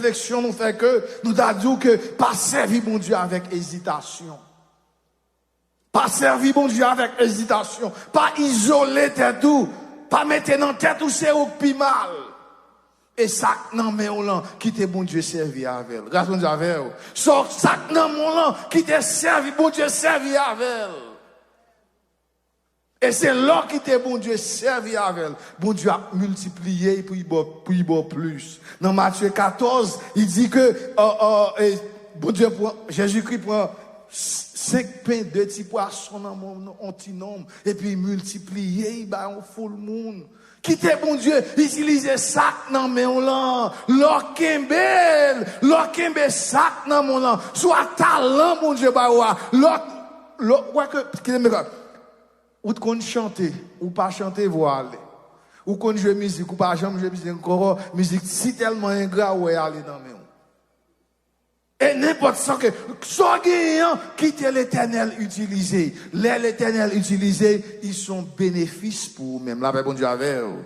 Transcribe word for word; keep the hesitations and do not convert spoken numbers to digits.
refleksyon nou fè ke nou ta di w ke pa sèvi Bondye avèk ezitasyon. Pa sèvi Bondye avèk ezitasyon. Pa izole tèt ou. Pa mete nan tèt ou se ou k pi mal. E sa k nan men w lan, kite Bondye sèvi avè l. Gras Bondye avè w. So, sa k nan men w lan, kite sèvi, Bondye sèvi avè l. E se lè w kite Bondye sèvi avè l, Bondye ap miltipliye l pou l ba w, pou l ba w plis. Nan Matye katòz, li di ke, euh, euh, e Bondye pran, Jezikri pran s-, senk pen, de ti pwason nan men yon ti nonm, epi miltipliye l bay yon foul moun. Kite Bondye itilize sa k nan men w lan. Lè w kenbe l, lè w kenbe sa k nan men w lan, swa talan Bondye ba w a, lè w, lè w, w wè ke, kite m, ou t konn chante, ou pa chante, vwa ale. Ou konn jwe mizik, ou pa janm jwe mizik ankò, mizik si tèlman engra, ou wè ale nan men w. E nenpòt sa ke, sa w genyen an, kite Letènèl itilize. Lè Letènèl itilize, li se yon benefis pou ou menm. Lapè Bondye avè w.